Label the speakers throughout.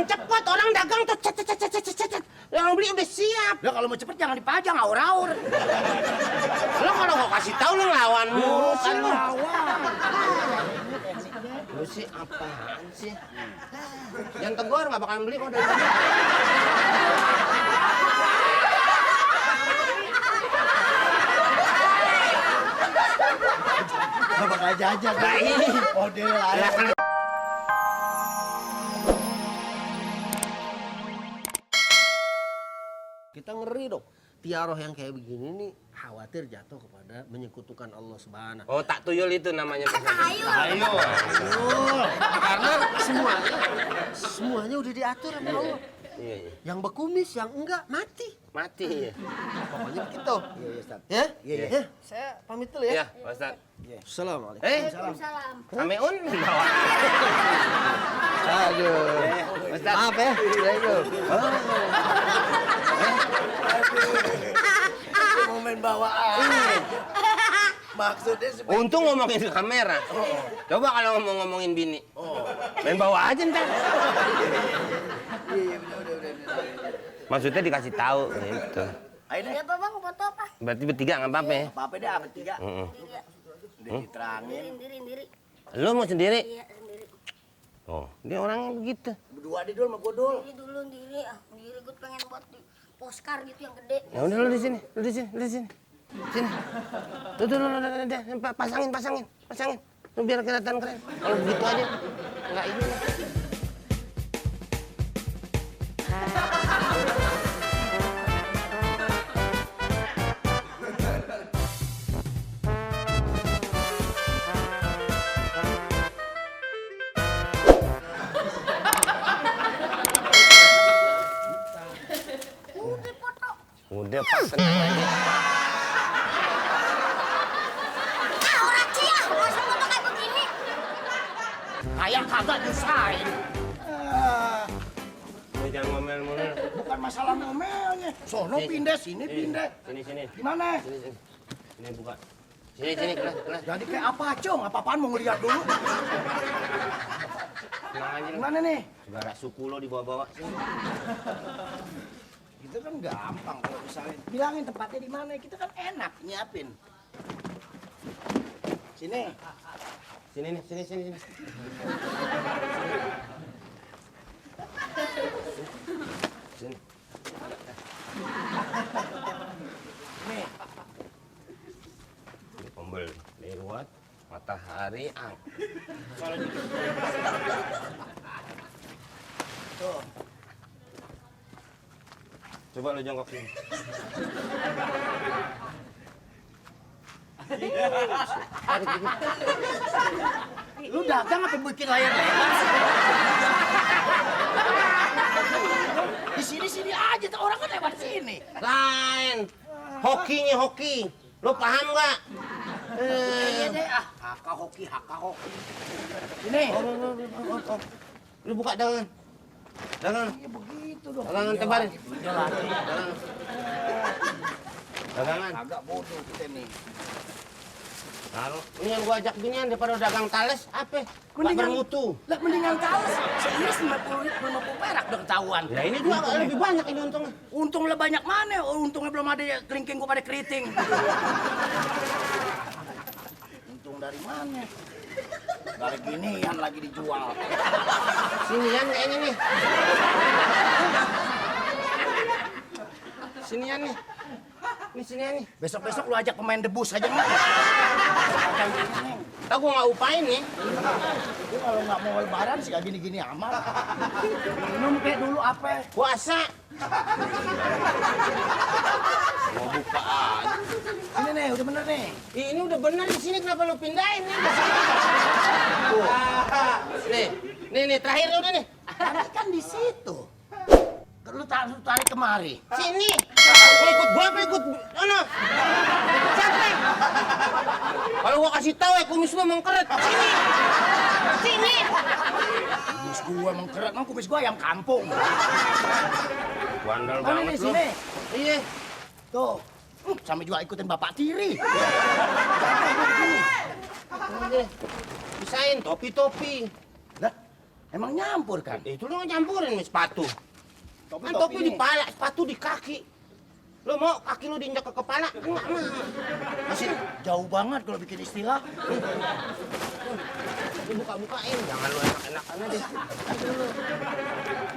Speaker 1: cepet, orang dagang tuh cet. Yang beli udah siap.
Speaker 2: Lah kalau mau cepet jangan dipajang, aur-aur.
Speaker 1: Lo kalau gua kasih tahu lo ngelawan mulu sih lo. Lu sih apaan sih? Yang tegur nggak bakalan beli kok dari tadi.
Speaker 2: Nggak bakal jajan. Model lain.
Speaker 3: Kita ngeri dong. Tiaroh yang kayak begini nih khawatir jatuh kepada menyekutukan Allah Subhanahu.
Speaker 1: Oh, tak tuyul itu namanya.
Speaker 4: Ayo.
Speaker 3: Karena semuanya udah diatur sama Allah.
Speaker 1: Iya.
Speaker 3: Yang berkumis, yang enggak mati.
Speaker 1: Mati ya.
Speaker 3: Pokoknya begitu.
Speaker 2: Iya, Ustaz.
Speaker 3: Ya?
Speaker 2: Iya.
Speaker 3: Saya pamit dulu ya.
Speaker 1: Iya, Pak Ustaz.
Speaker 3: Assalamualaikum.
Speaker 4: Waalaikumsalam.
Speaker 1: Ameun bawa.
Speaker 3: Aduh. Maaf ya.
Speaker 2: Mau main bawaan. Maksudnya supaya...
Speaker 1: Untung ngomongin ke kamera. Coba kalau ngomongin bini. Main bawa aja ntar.
Speaker 2: Iya, udah.
Speaker 1: Maksudnya dikasih tahu gitu.
Speaker 2: Ayo deh.
Speaker 4: Ya apa bang, foto apa?
Speaker 1: Berarti bertiga nggak apa-apa ya?
Speaker 2: Apa dah, bertiga.
Speaker 4: Tiga.
Speaker 2: Udah diterangin.
Speaker 4: Sendiri.
Speaker 1: Lu mau sendiri?
Speaker 4: Iya, sendiri.
Speaker 1: Oh, dia orang begitu.
Speaker 2: Berdua deh dul sama gua dul.
Speaker 4: Sendiri dulu sendiri. Sendiri gue pengen buat di postcard gitu yang gede.
Speaker 1: Ya udah lu di sini, lu di sini. Sini. Tuh, pasangin. Lu biar kelihatan keren. Kalau begitu aja, nggak ini.
Speaker 4: Udah foto.
Speaker 1: Udah pas tenang aja.
Speaker 4: Orang cia, masa foto kayak begini?
Speaker 2: Kayak kagak nyusahin.
Speaker 1: Lu jangan ngomel mulu.
Speaker 2: Bukan masalah ngomelnya. Sono pindah, sini pindah.
Speaker 1: Sini.
Speaker 2: Gimana?
Speaker 1: Sini buka. Sini, kelas.
Speaker 2: Jadi kayak apa, Cong? Apa-apaan mau ngeliat dulu?
Speaker 1: Tenang aja lu.
Speaker 2: Gimana nih?
Speaker 1: Segala suku lo dibawa-bawa.
Speaker 2: Itu kan gampang kalau misalnya. Bilangin tempatnya di mana, kita kan enak nyiapin. Sini.
Speaker 1: Sini. Sini.
Speaker 2: Nih.
Speaker 1: Ini pembel lewat matahari ang.
Speaker 2: Tuh.
Speaker 1: Coba lu jongkok sini.
Speaker 2: Lu dagang apa bikin layar lebar? Di sini aja tuh orang kan lewat sini.
Speaker 1: Lain. Hoki. Lu paham nggak?
Speaker 2: Iya deh, haka hoki. Ini.
Speaker 1: Oh. Lu buka dagangan.
Speaker 2: Iya begitu dong.
Speaker 1: Dagangan tebarin. Dagangan.
Speaker 2: Agak bodoh kita nih.
Speaker 1: Taruh. Ini yang gua ajak ginian daripada dagang tales, apa? Nggak bermutu.
Speaker 2: Lah mendingan tahu seiris 50 perak udah ketahuan.
Speaker 1: Ya ini juga lebih banyak ini untungnya.
Speaker 2: Untungnya banyak mana? Untungnya belum ada kelingking gua pada keriting. Untung dari mana? Dari ginian lagi dijual.
Speaker 1: Sinian kayaknya nih. Sinian nih. Ini sinian nih.
Speaker 2: Besok-besok lu ajak pemain debus aja nggak?
Speaker 1: Tahu gua nggak upain nih.
Speaker 2: Lu kalau nggak mau lebaran sih kayak gini-gini amat. Minum kayak dulu apa?
Speaker 1: Puasa. Mau buka aja.
Speaker 2: Ini nih, udah bener nih.
Speaker 1: Ini udah benar di sini, kenapa lu pindahin nih? Nih, terakhir udah nih.
Speaker 2: Kan di situ. Lu tarik kemari.
Speaker 1: Sini. Mau ikut gua apa ikut ono? Siapa? Kalau gua kasih tahu kumis lu mengkeret. Sini.
Speaker 2: Kumis gua emang keren, emang kumis gua ayam kampung.
Speaker 1: Bandel
Speaker 2: Mana
Speaker 1: banget
Speaker 2: nih,
Speaker 1: lu.
Speaker 2: sini.
Speaker 1: Iya.
Speaker 2: Tuh. Sampai juga ikutin Bapak Tiri.
Speaker 1: Pisahin topi-topi.
Speaker 2: Lah, Emang nyampur kan?
Speaker 1: Itu lo campurin nih sepatu. Kan topi di
Speaker 2: nih.
Speaker 1: pala, sepatu di kaki. Lo mau kaki lo diinjak ke kepala? Enggak mah.
Speaker 2: Masih jauh banget kalau bikin istilah.
Speaker 1: Lu buka-bukain, jangan lo enak-enakan aja.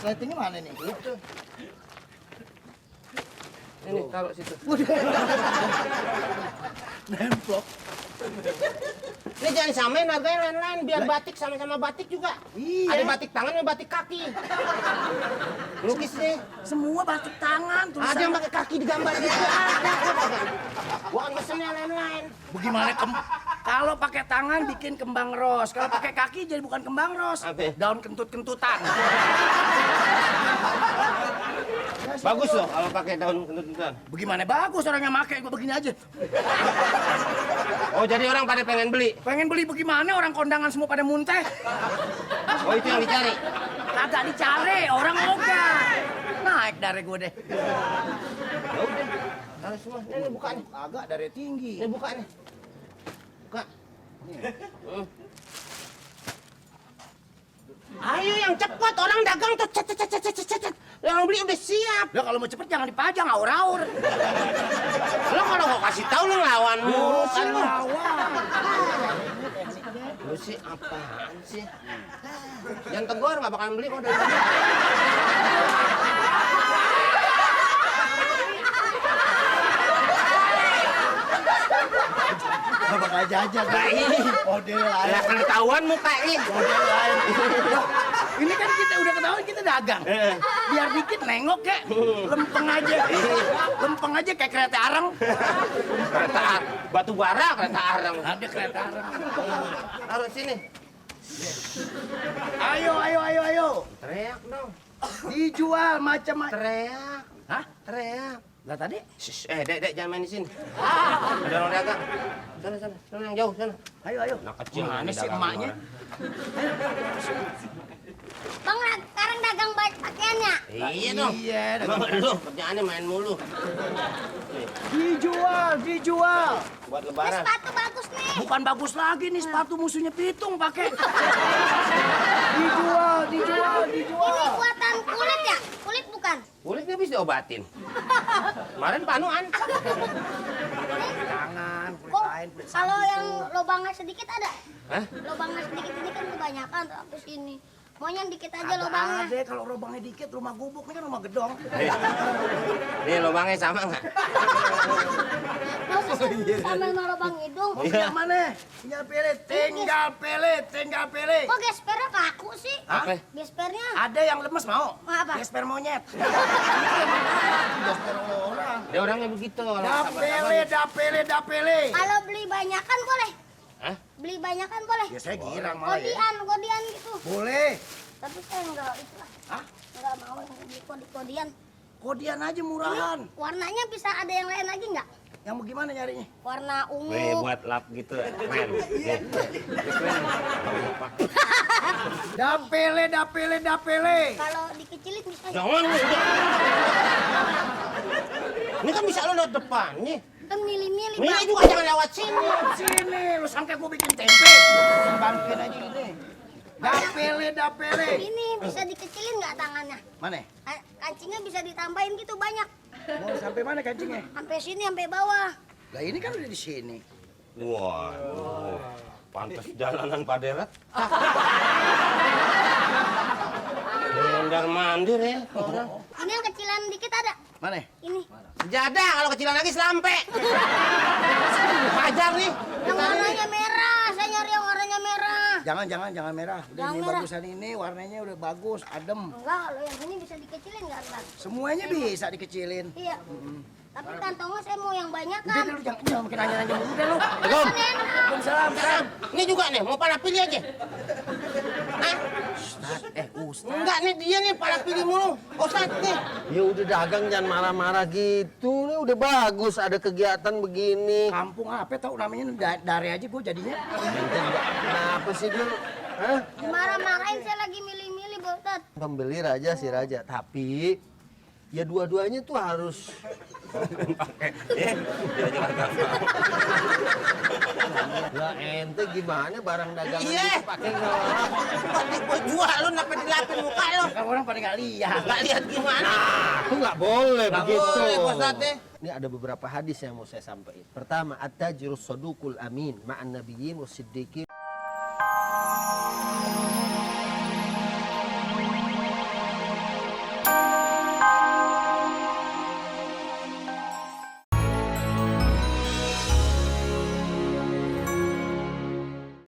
Speaker 2: Sletingnya mana nih?
Speaker 1: Itu. Ini taruh situ.
Speaker 2: Nemplok.
Speaker 1: Ini jangan samain harganya lain-lain, biar batik sama-sama batik juga.
Speaker 2: Iya.
Speaker 1: Ada batik tangan, ada batik kaki. Lukis deh.
Speaker 2: Semua batik tangan tulisan.
Speaker 1: Ada yang pakai kaki digambar gitu. Ada. Gua kan mesennya lain-lain.
Speaker 2: Bagaimana kalau pakai tangan bikin kembang ros, kalau pakai kaki jadi bukan kembang ros,
Speaker 1: Apa?
Speaker 2: daun kentut-kentutan.
Speaker 1: Bagus loh kalau pakai daun kentut-kentutan.
Speaker 2: Bagaimana bagus orangnya make, gua begini aja.
Speaker 1: Oh, jadi orang pada pengen beli.
Speaker 2: Pengen beli bagaimana orang kondangan semua pada muntah.
Speaker 1: Oh, itu yang dicari.
Speaker 2: Kagak dicari, orang ogah. Naik dari gue deh.
Speaker 1: Ya udah. Taruh semua. Ini buka nih.
Speaker 2: Agak dari tinggi.
Speaker 1: Ini buka nih. Buka. Ayo yang cepat, orang dagang tuh cet. Yang beli udah siap.
Speaker 2: Lah kalau mau cepet jangan dipajang, aur-aur.
Speaker 1: Lo kalau gua kasih tahu lo ngelawan mulu sih lo.
Speaker 2: Lawan.
Speaker 1: Lu sih apaan sih? Jangan tegur, nggak bakalan beli kok dari tadi.
Speaker 2: Gak bakal jajan.
Speaker 1: Baik.
Speaker 2: Model lain.
Speaker 1: Ya kan ketahuan mukanya.
Speaker 2: Model lain. Ini kan kita udah ketahuan kita dagang. Biar dikit nengok kek. Lempeng aja. Lempeng aja kayak kereta arang.
Speaker 1: Kereta batu bara, kereta arang.
Speaker 2: Ada kereta arang.
Speaker 1: Taruh sini.
Speaker 2: Ayo.
Speaker 1: Teriak dong.
Speaker 2: Dijual macam-macam.
Speaker 1: Teriak.
Speaker 2: Hah?
Speaker 1: Teriak.
Speaker 2: Lah tadi?
Speaker 1: Shh, dek, jangan main di sini. Ada orang dagang. Sana yang jauh sana.
Speaker 2: Ayo.
Speaker 1: Anak kecil
Speaker 2: Mana
Speaker 1: ini
Speaker 2: sih
Speaker 1: dagang
Speaker 2: emaknya?
Speaker 1: orang.
Speaker 4: Bang, sekarang dagang pakaiannya.
Speaker 1: Iya dong.
Speaker 2: Iya,
Speaker 1: Emang lu kerjaannya main mulu.
Speaker 2: Dijual.
Speaker 1: Buat
Speaker 4: Ini
Speaker 1: lebaran.
Speaker 4: sepatu bagus nih.
Speaker 2: Bukan bagus lagi nih sepatu musuhnya Pitung pakai. Dijual.
Speaker 4: Ini buatan kulit ya? Kulit bukan?
Speaker 1: Kulitnya bisa diobatin. Kemarin panuan.
Speaker 2: Tangan, kulit
Speaker 4: Kok
Speaker 2: lain, kulit
Speaker 4: kalau yang lubangnya sedikit ada?
Speaker 1: Hah?
Speaker 4: Lubangnya sedikit ini kan kebanyakan tuh habis ini. Mau yang dikit aja
Speaker 2: Ada
Speaker 4: lubangnya.
Speaker 2: kalau lubangnya dikit rumah gubuk ini kan rumah gedong.
Speaker 1: Nih lubangnya sama nggak?
Speaker 4: Masa sama sama lubang hidung?
Speaker 2: Mau yang mana? Tinggal pilih.
Speaker 4: Kok gespernya kaku sih?
Speaker 1: Apa?
Speaker 4: Gespernya?
Speaker 2: Ada yang lemes mau?
Speaker 4: Mau apa?
Speaker 2: Gesper monyet. Gesper orang.
Speaker 1: Dia orangnya begitu. orang sabar-sabar.
Speaker 2: Dapele.
Speaker 4: Kalau beli banyakan boleh?
Speaker 1: Hah?
Speaker 4: Beli banyakan boleh?
Speaker 2: Ya saya girang malah ya.
Speaker 4: Kodian gitu.
Speaker 2: Boleh.
Speaker 4: Tapi saya enggak itu lah.
Speaker 2: Hah?
Speaker 4: Enggak mau yang beli kodian.
Speaker 2: Kodian aja murahan.
Speaker 4: Warnanya bisa ada yang lain lagi enggak?
Speaker 2: Yang bagaimana nyarinya?
Speaker 4: Warna ungu.
Speaker 1: Weh, buat lap gitu, men. Nih.
Speaker 2: Dapele.
Speaker 4: Kalau dikecilin bisa.
Speaker 1: Jangan lu. Ini kan bisa lo lewat depannya.
Speaker 4: Kan milih-milih
Speaker 1: Ini
Speaker 4: Bang.
Speaker 1: juga jangan lewat sini.
Speaker 2: Sini, lu sangka gua bikin tempe. Bangkin aja ini. Dapele.
Speaker 4: Ini bisa dikecilin nggak tangannya?
Speaker 2: Mana?
Speaker 4: Kancingnya bisa ditambahin gitu banyak.
Speaker 2: Mau sampai mana kancingnya?
Speaker 4: Sampai sini, sampai bawah.
Speaker 2: Lah ini kan udah di sini.
Speaker 1: Waduh, pantas jalanan Pak Deret. Mondar mandir ya orang.
Speaker 4: Ini yang kecilan dikit ada.
Speaker 2: Mana?
Speaker 4: Ini.
Speaker 1: Sejadah, kalau kecilan lagi selampe. Pajar nih.
Speaker 4: Yang warnanya merah. Saya nyari yang warnanya merah.
Speaker 2: Jangan merah. Udah
Speaker 4: Jangan
Speaker 2: ini
Speaker 4: merah.
Speaker 2: bagusan ini, warnanya udah bagus, adem.
Speaker 4: Enggak, kalau yang ini bisa dikecilin nggak Bang?
Speaker 2: Semuanya bisa dikecilin.
Speaker 4: Iya. Tapi kantongnya saya mau yang banyak
Speaker 2: Udah
Speaker 4: kan.
Speaker 2: deh, lu jangan makin nanya-nanya mulu deh lu.
Speaker 1: Assalamualaikum.
Speaker 2: Waalaikumsalam. Sam.
Speaker 1: Ini juga nih, mau pala pilih aja. Hah?
Speaker 2: Ustaz.
Speaker 1: Enggak nih, dia nih pala pilih mulu. Ustaz nih.
Speaker 3: Ya udah dagang jangan marah-marah gitu. Ini udah bagus ada kegiatan begini.
Speaker 2: Kampung apa tau namanya dari aja gue jadinya.
Speaker 3: Kenapa sih dulu? Hah?
Speaker 4: Marah-marahin saya lagi milih-milih, Bostad.
Speaker 3: Pembeli raja si raja. Tapi ya dua-duanya tuh harus
Speaker 1: Pakai. Dia aja kagak mau.
Speaker 3: Lah ente gimana barang dagangan
Speaker 1: Iya.
Speaker 3: itu pakai ngelap?
Speaker 1: Pasti gua jual lu, kenapa dilapin muka lu?
Speaker 2: Kan orang pada nggak lihat.
Speaker 1: Nggak lihat gimana?
Speaker 3: Aku nggak boleh
Speaker 1: Nggak
Speaker 3: begitu.
Speaker 1: boleh, Pak Ustadz.
Speaker 3: Ini ada beberapa hadis yang mau saya sampaikan. Pertama, at-tajirus sadukul amin ma'an nabiyyin was siddiqin